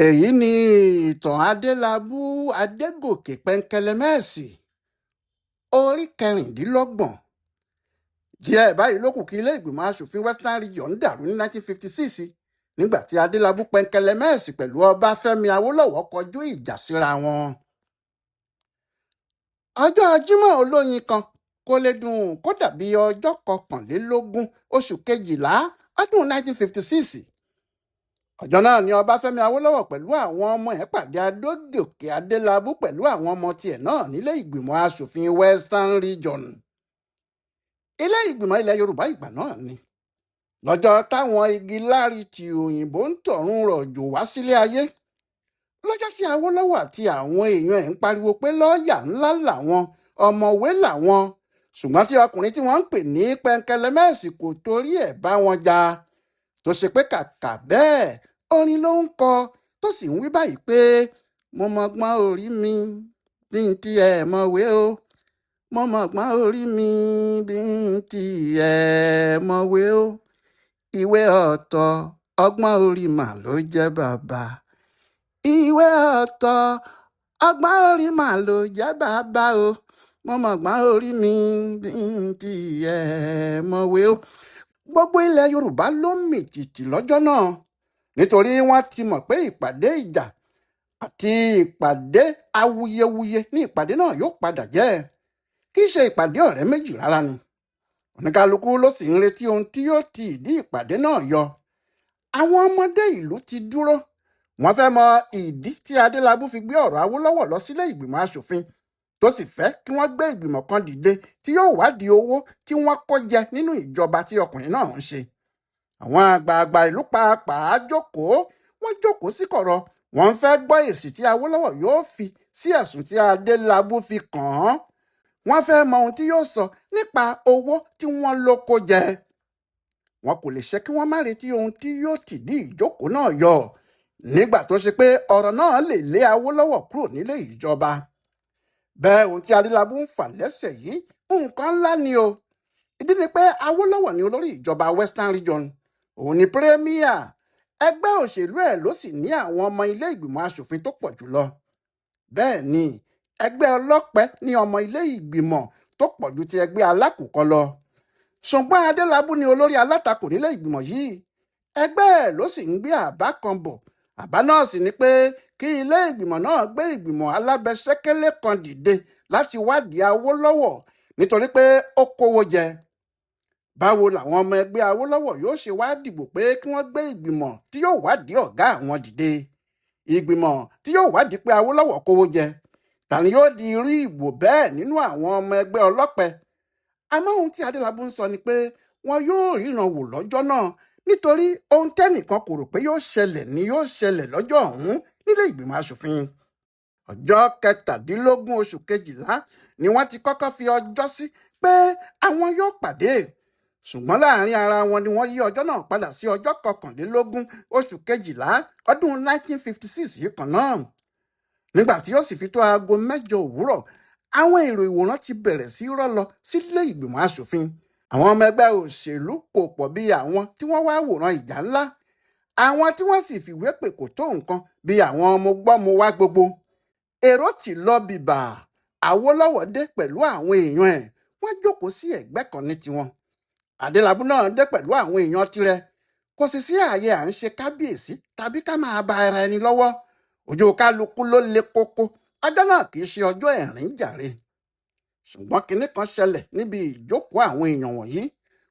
Èyí ni ìtàn Adélábù Adégòkè Pẹ́ńkẹ́lẹ́mẹ́ẹ̀sì, orí 26. Díẹ̀ báyìí ló kù kí ilé ìgbìmọ̀ asòfin Western Region dàrú ní 1956, nígbà tí Adélábù Pẹ́ńkẹ́lẹ́mẹ́ẹ̀sì pẹ̀lú Ọbáfẹ́mi Awólọ́wọ̀ kọjú ìjà síra wọn. Ọjọ́ Jímọ̀ olóyin kan kò lè dùn kó dàbí ọjọ́ 21 oṣù kejìlá ọdún 1956. Ọjọ́ náà ni Ọbáfẹ́mi Awólọ́wọ̀ pẹ̀lú àwọn ọmọ ẹ̀ pàdé Adégòkè Adélábù pẹ̀lú àwọn ọmọ tiẹ̀ náà nílé ìgbìmọ̀ asòfin Western Region, ilé ìgbìmọ̀ ilẹ̀ Yorùbá ìgbà náà ni. Lọ́jọ́ táwọn igi lárí ti òyìnbó ń tọ̀run rọ̀jò wá sílé ayé, lọ́jọ́ tí Awólọ́wọ̀ àti àwọn èèyàn ẹ̀ ń pariwo pé lọ́ọ̀yà ńlá làwọn, ọ̀mọ̀wé làwọn, ṣùgbọ́n tí ọkùnrin tí wọ́n ń pè ní Pẹ́ńkẹ́lẹ́mẹ́ẹ̀sì kò torí ẹ̀ bá wọn jà, tó ṣe pé kàkà bẹ́ẹ̀ orin ló ń kọ, tó sì ń wí báyìí pé mo mọ̀gbọ́n orí mi bí n ti ẹ̀ mọ̀wé o, mo mọ̀gbọ́n orí mi bí n ti ẹ̀ mọ̀wé o, ìwé ọ̀tọ̀ ọgbọ́n orí mà ló jẹ́ bàbá, ìwé ọ̀tọ̀ ọgbọ́n orí mà ló jẹ́ bàbá o, mo mọ̀gbọ́n orí mi bí n ti ẹ̀ mọ̀wé o. Gbogbo ilẹ̀ Yorùbá ló mì tìtì lọ́jọ́ náà, nítorí wọ́n ti mọ̀ pé ìpàdé ìjà àti ìpàdé awuyewuye ní ìpàdé náà yóò padà jẹ́. Kì í ṣe ìpàdé ọ̀rẹ́ méjì rárá ni. Oníkálukú ló sì ń retí ohun tí yóò ti ìdí ìpàdé náà yọ. Àwọn ọmọdé ìlú ti dúró, wọ́n fẹ́ mọ ìdí tí Adélábù fi gbé ọ̀rọ̀ Awólọ́wọ̀ lọ sílé ìgbìmọ̀ asòfin, tó sì fẹ́ kí wọ́n gbé ìgbìmọ̀ kan dìde tí yóò wádìí owó tí wọ́n kó jẹ nínú ìjọba tí ọkùnrin náà ń ṣe. Àwọn àgbààgbà ìlú pàápàá jókòó, wọ́n jókòó sí kọ̀rọ̀, wọ́n fẹ́ gbọ́ èsì tí Awólọ́wọ̀ yóò fi sí ẹ̀sùn tí Adélábù fi kàn án. Wọ́n fẹ́ mọ ohun tí yóò sọ nípa owó tí wọ́n ló kó jẹ. Wọn kò lè ṣe kí wọ́n má retí ohun tí yóò tìdí ìjókòó náà yọ, nígbà tó ṣe pé ọ̀rọ̀ náà lè lé Awólọ́wọ̀ kúrò nílé ìjọba. Bẹ́ẹ̀ ohun tí Adélábù ń fà lẹ́sẹ̀ yìí nǹkan ńlá ni o. Ìdí ni pé Awólọ́wọ̀ ni olórí ìjọba Western Region, òun ni pírẹ́míà ẹgbẹ́ òṣèlú ẹ̀, ló sì ní àwọn ọmọ ilé ìgbìmọ̀ asòfin tó pọ̀ jùlọ. Bẹ́ẹ̀ ni ẹgbẹ́ ọlọ́pẹ ní ọmọ ilé ìgbìmọ̀ tó pọ̀ ju ti ẹgbẹ́ alákùkọ lọ. Ṣùgbọ́n Adélábù ni olórí alátakò nílé ìgbìmọ̀ yìí, ẹgbẹ́ ẹ̀ ló sì ń gbé àbá kan bọ̀. Àbá náà sì ni pé kí ilé ìgbìmọ̀ náà gbé ìgbìmọ̀ alábẹ́sẹ́kẹ́lé kan dìde láti wádìí Awólọ́wọ̀ nítorí pé ó kówó jẹ. Báwo làwọn ọmọ ẹgbẹ́ Awólọ́wọ̀ yóò ṣe wá dìbò pé kí wọ́n gbé ìgbìmọ̀ tí yóò wádìí ọ̀gá àwọn dìde, ìgbìmọ̀ tí yóò wádìí pé Awólọ́wọ̀ kówó jẹ? Ta ni yóò di irú ìbò bẹ́ẹ̀ nínú àwọn ọmọ ẹgbẹ́ ọlọ́pẹ? Àmọ́ ohun tí Adélábù ń sọ ni pé wọn yóò ríran wò lọ́jọ́ náà, nítorí ohun tẹ́nìkan kò rò pé yóò ṣẹlẹ̀ ni yóò ṣẹlẹ̀ lọ́jọ́ ọ̀hún nílé ìgbìmọ̀ asòfin. Ọjọ́ 17 oṣù kejìlá ni wọ́n ti kọ́kọ́ fi ọjọ́ sí pé àwọn yóò pàdé, ṣùgbọ́n láàrin ara wọn ni wọ́n yí ọjọ́ náà padà sí ọjọ́ 21 oṣù kejìlá ọdún 1956 yìí kan náà. Nígbà tí ó sì fi tó aago 8 òwúrọ̀, àwọn èrò ìwòran ti bẹ̀rẹ̀ sí rọ́ lọ sílé ìgbìmọ̀ asòfin. Àwọn ọmọ ẹgbẹ́ òṣèlú kò pọ̀ bí àwọn tí wọ́n wá wòran ìjà ńlá, àwọn tí wọ́n sì fìwé pè kò tó nǹkan bí àwọn ọmọ gbọ́mọ wá gbogbo. Èrò ti lọ bìbà. Awólọ́wọ̀ dé pẹ̀lú àwọn èèyàn ẹ̀, wọ́n jókòó sí ẹ̀gbẹ́ kan ní tiwọn. Adélábù náà dé pẹ̀lú àwọn èèyàn tirẹ̀. Kò sì sí ààyè à ń ṣe kábíyèsí tàbí ká máa ba ara ẹni lọ́wọ́. Ojú kálukú ló le koko. Ọjọ́ náà kì í ṣe ọjọ́ ẹ̀rín jàre. Ṣùgbọ́n kinní kan ṣẹlẹ̀ níbi ìjókòó àwọn èèyàn wọ̀nyí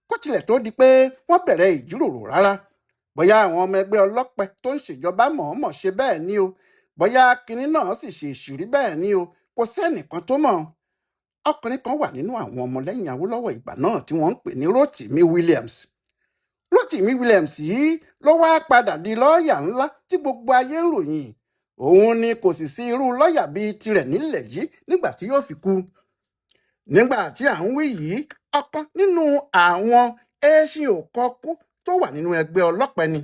kó tilẹ̀ tó di pé wọ́n bẹ̀rẹ̀ ìjíròrò rárá. Bóyá àwọn ọmọ ẹgbẹ́ ọlọ́pẹ tó ń ṣèjọba mọ̀ọ́mọ̀ ṣe bẹ́ẹ̀ ni o, bóyá kinní náà sì ṣe ìṣìírí bẹ́ẹ̀ ni o, kò sẹ́nìkan tó mọ̀. Ọkùnrin kan wà nínú àwọn ọmọlẹ́yìn Awólọ́wọ̀ ìgbà náà tí wọ́n ń pè ní Rotimi Williams. Rotimi Williams yìí ló wá padà di lọ́ọ̀yà ńlá tí gbogbo ayé ń ròyìn. Òun ni kò sì sí irú lọ́ọ̀yà bíi tirẹ̀ nílẹ̀ yìí nígbà tí yóò fi kú. Nígbà tí à ń wí yìí, ọ̀kan nínú àwọn eéṣin òkọkú tó wà nínú ẹgbẹ́ ọlọ́pẹ ni.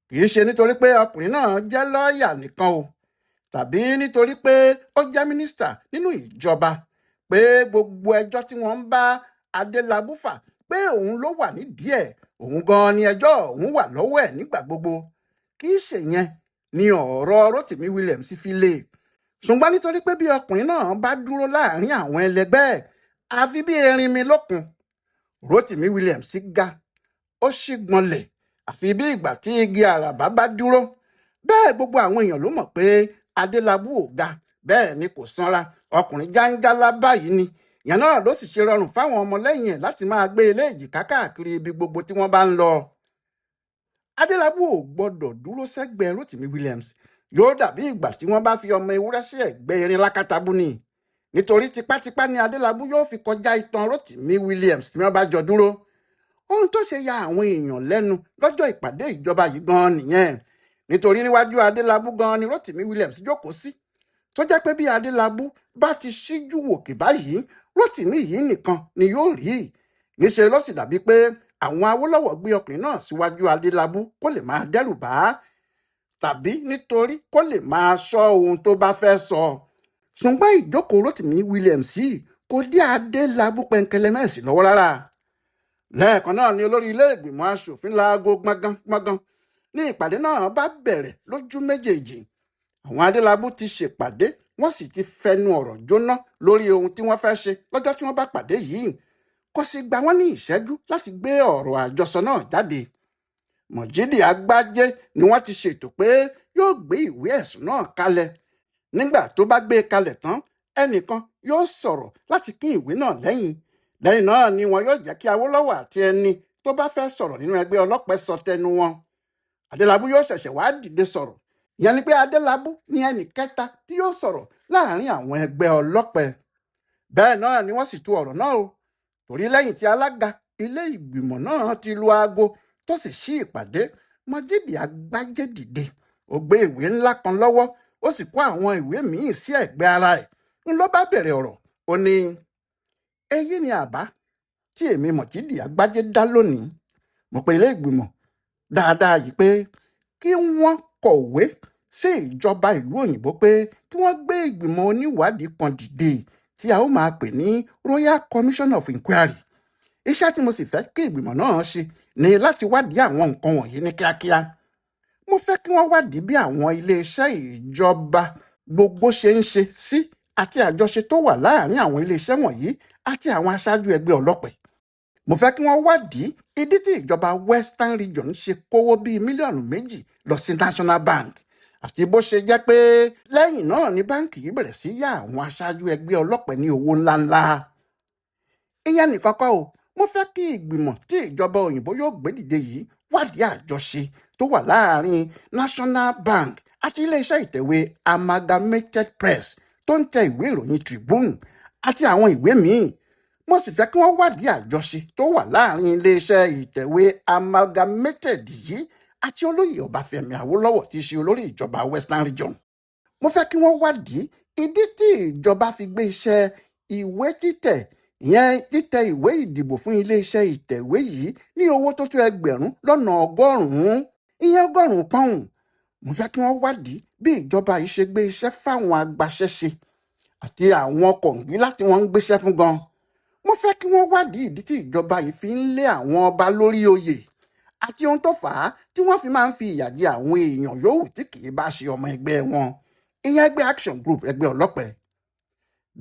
Kì í ṣe nítorí pé ọkùnrin náà jẹ́ lọ́ọ̀yà nìkan o, tàbí nítorí pé ó jẹ́ mínísítà nínú ìjọba, pé gbogbo ẹjọ́ tí wọ́n ń bá Adélábù fà pé òun ló wà nídìí ẹ̀, òun gan-an ni ẹjọ́ òun wà lọ́wọ́ ẹ̀ nígbà gbogbo. Kì í ṣe yẹn. Ní ọ̀rọ̀ Rotimi Williams fi lé, ṣùgbọ́n nítorí pé bí ọkùnrin náà bá dúró láàrin àwọn ẹlẹgbẹ́ ẹ̀, àfi bí erinmi lókun. Rotimi Williams ga, ó sì gbọ̀nlẹ̀, àfi bí ìgbà tí igi àràbà bá dúró. Bẹ́ẹ̀ gbogbo àwọn èèyàn ló mọ̀ pé Adélábù ò ga, bẹ́ẹ̀ ni kò sanra, ọkùnrin jáńjálá báyìí ni. Ìyẹn náà ló sì ṣe rọrùn fáwọn ọmọlẹ́yìn ẹ̀ láti máa gbé ilé èjìká káàkiri ibi gbogbo tí wọ́n bá ń lọ. Adélábù ò gbọ́dọ̀ dúró sẹ́gbẹ̀ẹ́ Rotimi Williams, yóò dàbí ìgbà tí wọ́n bá fi ọmọ ewúrẹ́ sí ẹ̀gbẹ́ erin lákàtàbù ni, nítorí tipátipá ni Adélábù yóò fi kọjá itan Rotimi Williams tí wọ́n bá jọ dúró. Ohun tó ṣe ya àwọn èèyàn lẹ́nu lọ́jọ́ ìpàdé ìjọba yìí gan-an nìyẹn, nítorí níwájú Adélábù gan-an ni Rotimi Williams jókòó sí, tó jẹ́ pé bí Adélábù bá ti ṣíjú wòkè báyìí, Rotimi yìí nìkan ni yóò rí. Níṣẹ́ ló sì dàbí pé àwọn Awólọ́wọ̀ gbé ọkùnrin náà síwájú Adélábù kó lè máa dẹ́rù bá, tàbí nítorí kó lè máa sọ ohun tó bá fẹ́ sọ. Ṣùgbọ́n ìjókòó Rotimi Williams yìí kò dí Adélábù pẹ̀ǹkẹ̀lẹ̀ mẹ́sì lọ́wọ́ rárá. Lẹ́ẹ̀kan náà ni olórí ilé ìgbìmọ̀ asòfin laago gbọ̀ngàn gbọ̀ngàn ní ìpàdé náà bá bẹ̀rẹ̀ lójú méjèèjì. Àwọn Adélábù ti ṣèpàdé, wọ́n sì ti fẹnu ọ̀rọ̀ jóná lórí ohun tí wọ́n fẹ́ ṣe lọ́jọ́ tí wọ́n bá pàdé yìí. Kò sì gbà wọ́n ní ìṣẹ́jú láti gbé ọ̀rọ̀ àjọsọ náà jáde. Mọ̀jídì Àgbájé ni wọ́n ti ṣètò pé yóò gbé ìwé ẹ̀sùn náà kalẹ̀. Nígbà tó bá gbé e kalẹ̀ tán, ẹnìkan yóò sọ̀rọ̀ láti kín ìwé náà lẹ́yìn. Lẹ́yìn náà ni wọn yóò jẹ́ kí Awólọ́wọ̀ àti ẹni tó bá fẹ́ sọ̀rọ̀ nínú ẹgbẹ́ ọlọ́pẹ sọ tẹnu wọn. Adélábù yóò ṣẹ̀ṣẹ̀ wá dìde sọ̀rọ̀. Ìyẹn ni pé Adélábù ni ẹnì kẹta tí yóò sọ̀rọ̀ láàrin àwọn ẹgbẹ́ ọlọ́pẹ. Bẹ́ẹ̀ náà ni wọ́n sì tú ọ̀rọ̀ náà o, torí lẹ́yìn tí alága ilé ìgbìmọ̀ náà ti lu aago tó sì ṣí ìpàdé, Mọ̀jídì Àgbájé dìde. Ó gbé ìwé ńlá kan lọ́wọ́, ó sì kó àwọn ìwé míì sí ẹ̀gbẹ́ ara ẹ̀. Ń ló bá bẹ̀rẹ̀ ọ̀rọ̀, ó ní, èyí ni àbá tí èmi Mọ̀jídì Àgbájé dá lónìí. Mo pe ilé ìgbìmọ̀ dáadáa yìí pé kí wọ́n kọ̀wé sí ìjọba ìlú òyìnbó pé kí wọ́n gbé ìgbìmọ̀ oníwádìí kan dìde tí a ó máa pè ní Royal Commission of Inquiry. Iṣẹ́ tí mo sì fẹ́ kí ìgbìmọ̀ náà ṣe ni láti wádìí àwọn nǹkan wọ̀nyí ní kíákíá. Mo fẹ́ kí wọ́n wádìí bí àwọn iléeṣẹ́ ìjọba gbogbo ṣe ń ṣe sí àti àjọṣe tó wà láàárín àwọn iléeṣẹ́ wọ̀nyí àti àwọn aṣáájú ẹgbẹ́ ọlọ́pẹ. Mo fẹ́ kí wọ́n wádìí ìdí tí ìjọba Western Region ṣe kówó bíi 2 mílíọ̀nù lọ sí National Bank, àti bó ṣe jẹ́ pé lẹ́yìn náà ni báǹkì yìí bẹ̀rẹ̀ sí yá àwọn aṣáájú ẹgbẹ́ ọlọ́pẹ ní owó ńláńlá. Ìyẹn nìkan kọ́ o, mo fẹ́ kí ìgbìmọ̀ tí ìjọba òyìnbó yóò gbé dìde yìí wádìí àjọṣe tó wà láàárín National Bank àti iléeṣẹ́ ìtẹ̀wé Amalgamated Press tó ń tẹ ìwé ìròyìn Tribune àti àwọn ìwé míì. Mo sì fẹ́ kí wọ́n wádìí àjọṣe tó wà láàárín iléeṣẹ́ ìtẹ̀wé Amalgamated yìí àti olóyè Ọbáfẹ́mi Awólọ́wọ̀ tí í ṣe olórí ìjọba Western Region. Mo fẹ́ kí wọ́n wádìí ìdí tí ìjọba fi gbé iṣẹ́ ìwé títẹ̀, ìyẹn títẹ ìwé ìdìbò fún iléeṣẹ́ ìtẹ̀wé yìí ní owó tó tó 100,000, ìyẹn 100 pọ́ùn. Mo fẹ́ kí wọ́n wádìí bí ìjọba yìí ṣe gbé iṣẹ́ fáwọn agbaṣẹ́ṣe àti àwọn kọ̀ǹgílá tí wọ́n ń gbéṣẹ́ fún gan. Mo fẹ́ kí wọ́n wádìí ìdí tí ìjọba yìí fi ń lé àwọn ọba lórí oyè àti ohun tó fà á tí wọ́n fi máa ń fi ìyà jẹ àwọn èèyàn yòówù tí kì í bá ṣe ọmọ ẹgbẹ́ wọn, ìyẹn ẹgbẹ́ Action Group, ẹgbẹ́ ọlọ́pẹ.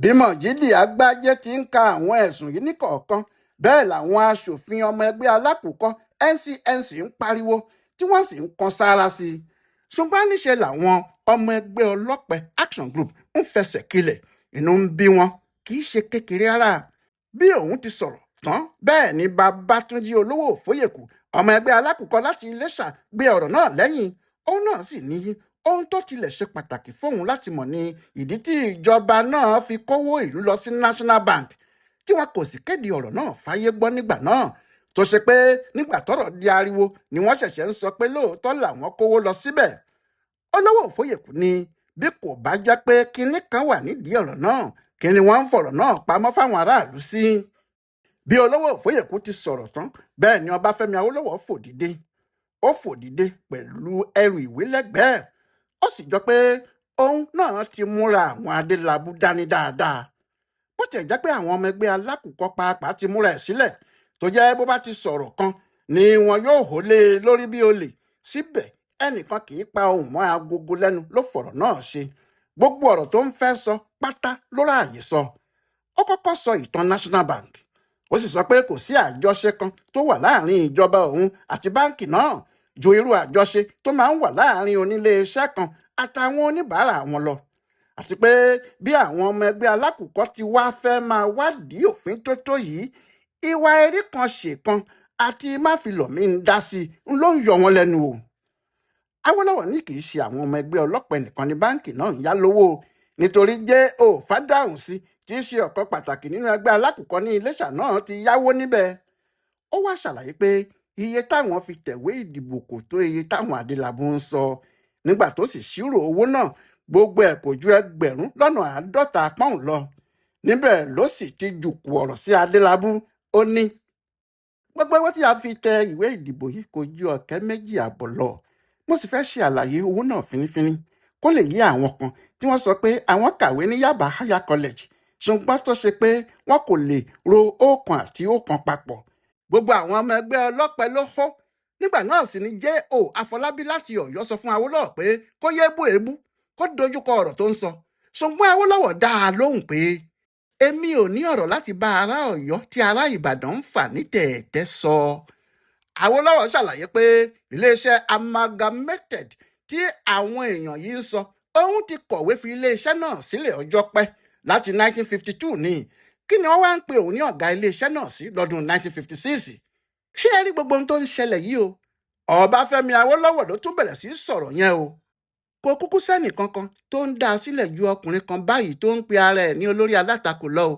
Bí Mọ̀jídì Àgbájé ti ń ka àwọn ẹ̀sùn yìí níkọ̀ọ̀kan, bẹ́ẹ̀ làwọn aṣòfin ọmọ ẹgbẹ́ alákòókò NCNC ń pariwo tí wọ́n sì ń kan sára sí i. Ṣùgbọ́n níṣe làwọn ọmọ ẹgbẹ́ ọlọ́pẹ Action Group ń fẹsẹ̀ kilẹ̀, inú ń bí wọn kì í ṣe kékeré rárá. Bí òun ti sọ̀rọ̀ tán, bẹ́ẹ̀ ni Babátúnjí Olówó Òfóyèkù, ọmọ ẹgbẹ́ alákòókò láti Iléṣà, gbé ọ̀rọ̀ náà lẹ́yìn. Òun náà sì ní ohun tó tilẹ̀ ṣe pàtàkì fóun láti mọ̀ ní ìdí tí ìjọba náà fi kówó ìlú lọ sí National Bank tí wọn kò sì kéde ọ̀rọ̀ náà fáyé gbọ́ nígbà náà, tó ṣe pé nígbà tọ́rọ̀ di ariwo ni wọ́n ṣẹ̀ṣẹ̀ ń sọ pé lóòótọ́ làwọn kówó lọ síbẹ̀. Olówó Òfóyèkù ni bí kò bá jẹ́ pé kinní kan wà nídìí ọ̀rọ̀ náà, kí ni wọ́n ń fọ̀rọ̀ náà pamọ́ fáwọn aráàlú sí. Bí Olówó Òfóyèkù ti sọ̀rọ̀ tán, bẹ́ẹ̀ ni Ọbáfẹ́mi Awólọ́wọ̀ fò dìde. Ó fò dìde pẹ̀lú ẹrù ìwé lẹ́gbẹ̀ẹ́. Ó sì jọ pé òun náà ti múra àwọn Adélábù dání dáadáa. Bó tiẹ̀ jẹ́ pé àwọn ọmọ ẹgbẹ́ alákùkọ pàápàá ti múra ẹ̀ sílẹ̀, tó jẹ́ bó bá ti sọ̀rọ̀ kan ni wọn yóò hó lé e lórí bí olè. Síbẹ̀ Ẹnìkan kì í pa ohùn mọ́ agogo lẹ́nu ló fọ̀rọ̀ náà ṣe. Gbogbo ọ̀rọ̀ tó ń fẹ́ sọ pátá ló ráàyè sọ. Ó kọ́kọ́ sọ ìtàn National Bank, ó sì sọ pé kò sí àjọṣe kan tó wà láàrin ìjọba òun àti báǹkì náà ju irú àjọṣe tó máa ń wà láàrin oníléeṣẹ́ kan àtàwọn oníbàárà wọn lọ, àti pé bí àwọn ọmọ ẹgbẹ́ alákùkọ ti wá fẹ́ máa wádìí òfin tó tó yìí, ìwà erí kan ṣèkan àti máfilọ̀mí ń dá sí i ló ń yọ wọn lẹ́nu o. Awólọ́wọ̀ ní kì í ṣe àwọn ọmọ ẹgbẹ́ ọlọ́pàá nìkan ní báǹkì náà ń yá lówó, nítorí J.O. Fádáhùnsí tí í ṣe ọ̀kan pàtàkì nínú ẹgbẹ́ alákùkọ ní Iléṣà náà ti yáwó níbẹ̀. Ó wá ṣàlàyé pé iye táwọn fi tẹ̀wé ìdìbò kò tó iye táwọn Adélábù ń sọ. Nígbà tó sì ṣírò owó náà, gbogbo ẹ̀ kò ju 50,000 pọ́ùn lọ. Níbẹ̀ ló sì ti jùkù ọ̀rọ̀ sí Adélábù. Ó ní gbogbo owó tí a fi tẹ ìwé ìdìbò yìí kò ju 2,500 lọ. Mo sì fẹ́ ṣe àlàyé owó náà fínífíní kó lè yé àwọn kan tí wọ́n sọ pé àwọn kàwé ní Yaba Higher College, ṣùgbọ́n tó ṣe pé wọn kò lè ro ọ̀kan àti ọ̀kan papọ̀. Gbogbo àwọn ọmọ ẹgbẹ́ ọlọ́pẹ ló hó. Nígbà náà sì ni J.O. Afọlábí láti Ọ̀yọ́ sọ fún Awólọ́wọ̀ pé kó yé bú èébú, kó dojúkọ ọ̀rọ̀ tó ń sọ. Ṣùgbọ́n Awólọ́wọ̀ dá a lóhùn pé èmi ò ní ọ̀rọ̀ láti bá ará Ọ̀yọ́ tí ará Ìbàdàn ń fà ní tẹ̀ẹ̀tẹ̀ sọ. Awólọ́wọ̀ ṣàlàyé pé iléeṣẹ́ Amalgamated tí àwọn èèyàn yìí ń sọ, òun ti kọ̀wé fi iléeṣẹ́ náà sílẹ̀ ọjọ́ pẹ́ láti 1952 ní. Kí ni wọ́n wá ń pe òun ní ọ̀gá iléeṣẹ́ náà sí lọ́dún 1956? Ṣé ẹ rí gbogbo ohun tó ń ṣẹlẹ̀ yìí o? Ọbáfẹ́mi Awólọ́wọ̀ ló tún bẹ̀rẹ̀ sí sọ̀rọ̀ yẹn o. Kò kúkú sẹ́nì kankan tó ń dá a sílẹ̀ ju ọkùnrin kan báyìí tó ń pe ara ẹ̀ ní olórí alátakò lọ o,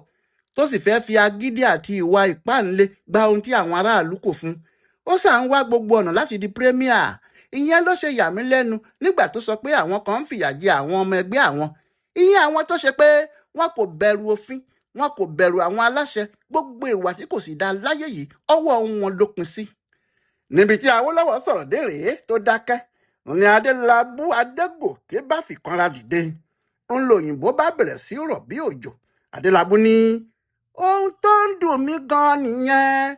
tó sì fẹ́ fi agídí àti ìwà ìpáǹle gba ohun tí àwọn aráàlú kò fún. Ó sà ń wá gbogbo ọ̀nà láti di pírẹ́míà. Ìyẹn ló ṣe yà mí lẹ́nu nígbà tó sọ pé àwọn kan ń fìyà jẹ àwọn ọmọ ẹgbẹ́ àwọn. Ìyẹn àwọn tó ṣe pé wọn kò bẹ̀rù òfin, wọn kò bẹ̀rù àwọn aláṣẹ, gbogbo ìwà tí kò sì dá láyé yìí ọwọ́ wọn ló pin sí. Níbi tí Awólọ́wọ̀ sọ̀rọ̀ dé rèé tó dákẹ́, ní Adélábù Adégòkè bá fìkanra dìde. Ń lo òyìnbó bá bẹ̀rẹ̀ sí rọ̀ bí òjò. Adélábù ní ohun tó ń dùn mí gan-an nìyẹn.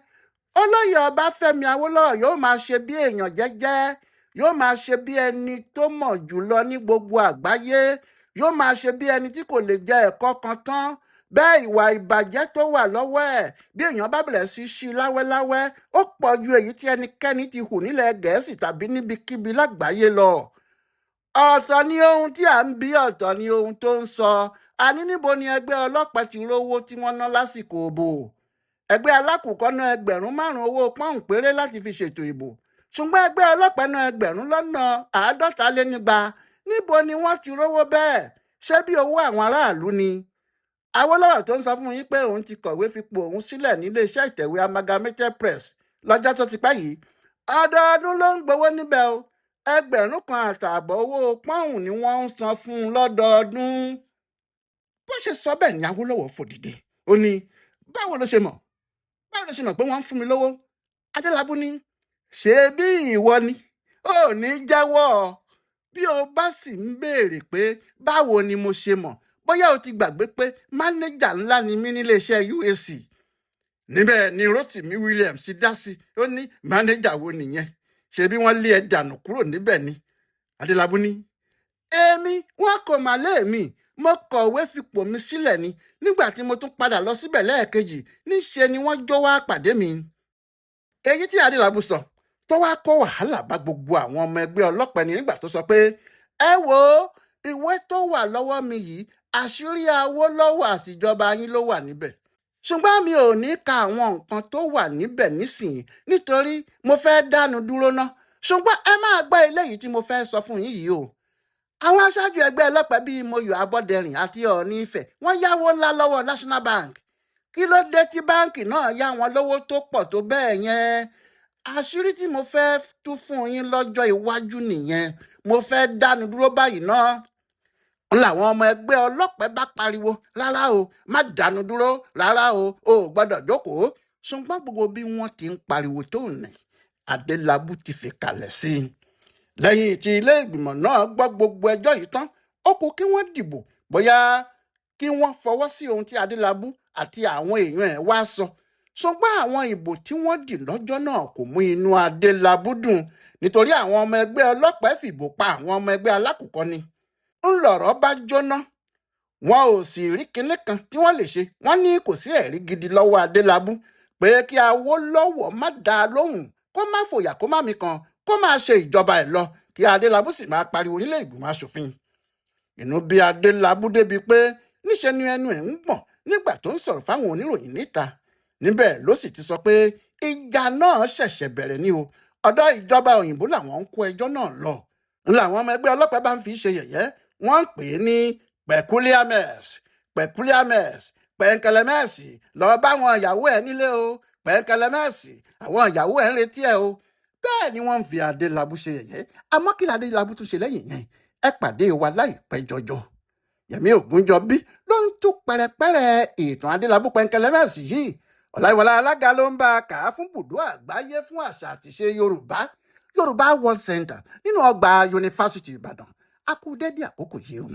Olóyè Ọbáfẹ́mi Awólọ́wọ̀ yóò máa ṣe bí èèyàn jẹ́jẹ́, yóò máa ṣe bí ẹni tó mọ̀ jùlọ ní gbogbo àgbáyé, yóò máa ṣe bí ẹni tí kò lè jẹ ẹ̀kọ́ kan tán. Bẹ́ẹ̀ ìwà ìbàjẹ́ tó wà lọ́wọ́ ẹ̀, bí èèyàn bá bẹ̀rẹ̀ sí ṣí láwẹ́láwẹ́, ó pọ̀ ju èyí tí ẹnikẹ́ni ti hù nílẹ̀ Gẹ̀ẹ́sì tàbí níbikíbi lágbàáyé lọ. Ọ̀tọ̀ ni ohun tí à ń bí, ọ̀tọ̀ ni ohun tó ń sọ. Àní níbo ni ẹgbẹ́ ọlọ́pàá ti rówó tí wọ́n ná lásìkò òbò? Ẹgbẹ́ alákùkọ ná 5,000 owó pọ́ùn péré láti fi ṣètò ìbò. Ṣùgbọ́n ẹgbẹ́ ọlọ́pàá ná 250,000. Níbo ni wọ́n ti rówó bẹ́ẹ̀? Ṣé bí owó àwọn aráàlú ni? Awólọ́wọ̀ tó ń sọ fún yín pé òun ti kọ̀wé fipò òun sílẹ̀ níléeṣẹ́ ìtẹ̀wé Amalgamated Press lọ́jọ́ tó ti pẹ́ yìí. Ọdọọdún ló ń gbowó níbẹ̀ o. 1,500 owó pọ́ùn ni wọ́n ń san fún un lọ́dọọdún. Bó ṣe sọ bẹ́ẹ̀ ni Awólọ́wọ̀ fò dìde. Ó ní báwo ló ṣe mọ̀? Báwo ló ṣe mọ̀ pé wọ́n ń fún mi lówó? Adélábù ní ṣé bí ìwọ ni? Ó ní jẹ́wọ́. Bí o bá sì ń béèrè pé báwo ni mo ṣe mọ̀, bóyá o ti gbàgbé pé mánéjà ńlá ni mí níléeṣẹ́ UAC. Níbẹ̀ ni Rotimi Williams dá sí. Ó ní mánéjà wo nìyẹn? Ṣé bí wọ́n lé ẹ dànù kúrò níbẹ̀ ni? Adélábù ní èmi wọn kò mà lé mi, mo kọ̀wé fipò mi sílẹ̀ ni. Nígbà tí mo tún padà lọ síbẹ̀ lẹ́ẹ̀kejì, níṣe ni wọ́n jó wá pàdé mi. Èyí tí Adélábù sọ tó wá kó wàhálà bá gbogbo àwọn ọmọ ẹgbẹ́ ọlọ́pàá ni nígbà tó sọ pé ẹ wo ìwé tó wà lọ́wọ́ mi yìí, àṣírí Awólọ́wọ̀ àtìjọba yín ló wà níbẹ̀. Ṣùgbọ́n mi ò ní ka àwọn nǹkan tó wà níbẹ̀ nísìnyí nítorí mo fẹ́ dánu dúró ná. Ṣùgbọ́n ẹ máa gbọ́ eléyìí tí mo fẹ́ sọ fún yín yìí o. Àwọn aṣáájú ẹgbẹ́ ọlọ́pàá bíi Moyọ̀ Abọ́dẹrìn àti Ọọ̀ni Ifẹ̀ wọ́n yáwó ńlá lọ́wọ́ National Bank. Kí ló dé tí báǹkì náà yá wọn lówó tó pọ̀ tó bẹ́ẹ̀ yẹn? Àṣírí tí mo fẹ́ tú fún yín lọ́jọ́ iwájú nìyẹn. Mo fẹ́ dánu dúró báyìí náà. Ń làwọn ọmọ ẹgbẹ́ ọlọ́pàá bá pariwo, rárá o, má dánu dúró, rárá o, o ò gbọ́dọ̀ jókòó. Ṣùgbọ́n gbogbo bí wọ́n ti ń pariwo tó nì, Adélábù ti fi kalẹ̀ sí i. Lẹ́yìn tí ilé ìgbìmọ̀ náà gbọ́ gbogbo ẹjọ́ yìí tán, ó kù kí wọ́n dìbò bóyá kí wọ́n fọwọ́ sí ohun tí Adélábù àti àwọn èèyàn ẹ̀ wá sọ. Ṣùgbọ́n àwọn ìbò tí wọ́n dì lọ́jọ́ náà kò mú inú Adélábù dùn, nítorí àwọn ọmọ ẹgbẹ́ ọlọ́pẹ́ fìbò pa àwọn ọmọ ẹgbẹ́ alákùkọ ni. Ńlọrọ̀ bá jóná, wọn ò sì rí kinní kan tí wọ́n lè ṣe. Wọ́n ní kò sí ẹ̀rí gidi lọ́wọ́ Adélábù pé kí Awólọ́wọ̀ má dá a lóhùn, kó má fòyà, kó má mikàn, kó máa ṣe ìjọba ẹ̀ lọ, kí Adélábù sì máa pariwo nílé ìgbìmọ̀ asòfin. Inú bí Adélábù débi pé níṣe ni ẹnu ẹ̀ ń gbọ̀n nígbà tó ń sọ̀rọ̀ fáwọn oníròyìn níta. Níbẹ̀ ló sì ti sọ pé ìjà náà ṣẹ̀ṣẹ̀ bẹ̀rẹ̀ ni o, ọ̀dọ̀ ìjọba òyìnbó làwọn ń kó ẹjọ́ náà lọ. Ń làwọn ọmọ ẹgbẹ́ ọlọ́pàá bá ń fi ṣe yẹ̀yẹ́, wọ́n ń pè é ní peculiar mess, peculiar mess, pẹ̀ǹkẹ̀lẹ̀ mess, lọ bá àwọn ìyàwó ẹ̀ nílé o, pẹ̀ǹkẹ̀lẹ̀ mess, àwọn ìyàwó ẹ̀ ń retí ẹ̀ o. Bẹ́ẹ̀ ni wọ́n ń fi Adélábù ṣe yẹ̀yẹ́. Àmọ́ kí Adélábù tún ṣe lẹ́yìn yẹn? Ẹ pàdé wa láìpẹ́ jọjọ. Yẹmí Ògúnjọbí ló ń tú pẹrẹpẹrẹ ìtàn Adélábù pẹ̀ǹkẹ̀lẹ̀ mess yìí. Ọláyíwọlá Alága ló ń bá a kà á fún bùdó àgbáyé fún àṣà àtìṣe Yorùbá, Yorùbá World Center, nínú ọgbà Yunifásitì Ìbàdàn. A kú dédé àkókò yìí o.